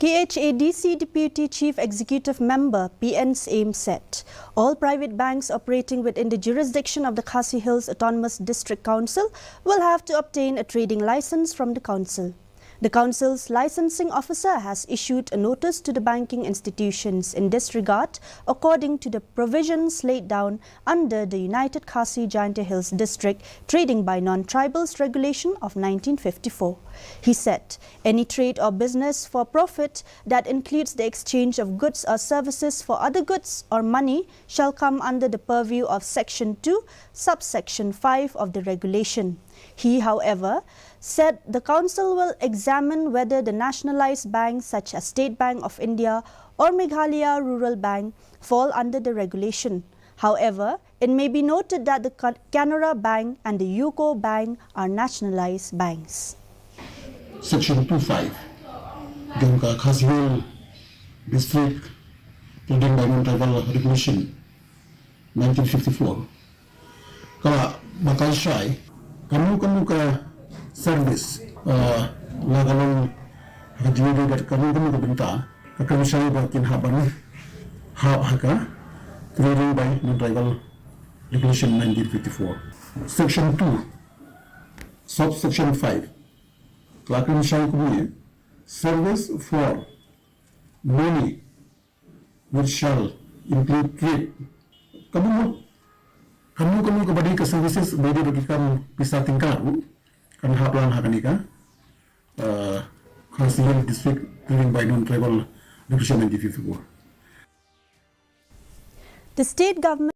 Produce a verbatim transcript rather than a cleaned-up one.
P H A D C Deputy Chief Executive Member P N Syiem said all private banks operating within the jurisdiction of the Khasi Hills Autonomous District Council will have to obtain a trading license from the council. The council's licensing officer has issued a notice to the banking institutions in this regard, according to the provisions laid down under the United Khasi Jaintia Hills District Trading by Non-Tribals Regulation of nineteen fifty-four. He said any trade or business for profit that includes the exchange of goods or services for other goods or money shall come under the purview of Section two, Subsection five of the regulation. He, however, said the council will examine whether the nationalized banks such as State Bank of India or Meghalaya Rural Bank fall under the regulation. However, it may be noted that the Ca-, Canara Bank and the UCO Bank are nationalized banks. Section two five jong ka Khasi Hills District Trading by Non-Tribal Regulation nineteen fifty-four ka la batai shai kano kano ka service, uh, la ka long ha ka jingïadei bad kano kano ka bynta ka kren shai ba kin hap ban hap ha ka Trading by Non-Tribal Regulation nineteen fifty-four. Section two, subsection five, ka la kren shai kumne: service for money which shall include trade. Ka mut kano kano kaba dei ka services ba dei ba ki kam pisa tyngka ruh kan hap lang ha kane ka, uh, Khasi Hills District Trading by Non-Tribal Regulation nineteen fifty-four. The state government